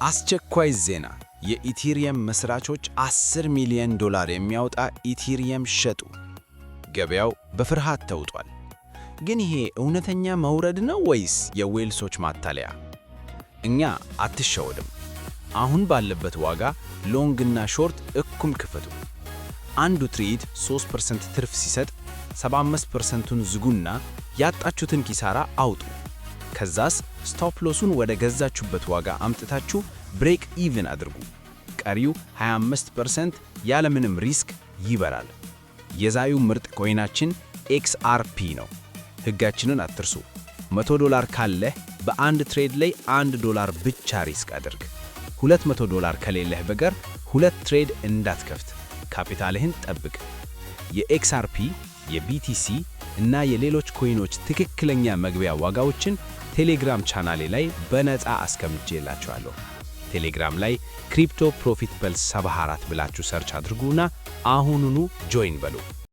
አስቸኳይ ዜና! የ Ethereum መስራቾች 10 ሚሊዮን ዶላር የሚያወጣ Ethereum ሸጡ። ገበያው በፍርሃት ተውጧል። ግን ይሄ እውነተኛ መውረድ ነው ወይስ የ whales ኦች ማታለያ? እኛ አትሸወድም። አሁን ባለበት ዋጋ long እና short እኩል ክፈቱ። አንዱ trade 3% ትርፍ ሲሰጥ 75%ቱን ዝጉና ያጣችሁትን ኪሳራ አውጡ። ከዛስ stop loss ኡን ወደ ገዛችሁበት ዋጋ አምጥታችሁ break even አድርጉ። ቀሪው 25% ያለምንም risk ይበራል። የዛሬው ምርጥ coin ኣችን XRP ነው። ሕጋችንን አትርሱ። 100 ዶላር ካለህ በአንድ trade ላይ 1 ዶላር ብቻ risk አድርግ። 200 ዶላር ከሌለህ በቀር ሁለት trade እንዳትከፍት። ካፒታልህን ጠብቅ። የ XRP፣ የ BTC እና የሌሎች coin ኦች ትክክለኛ መግቢያ ዋጋዎችን ቴሌግራም ቻናሌ ላይ በነፃ አስቀምጬላችኋለሁ። ቴሌግራም ላይ Crypto Profit Pulse 74 ብላችሁ search አድርጉና አሁኑኑ join በሉ።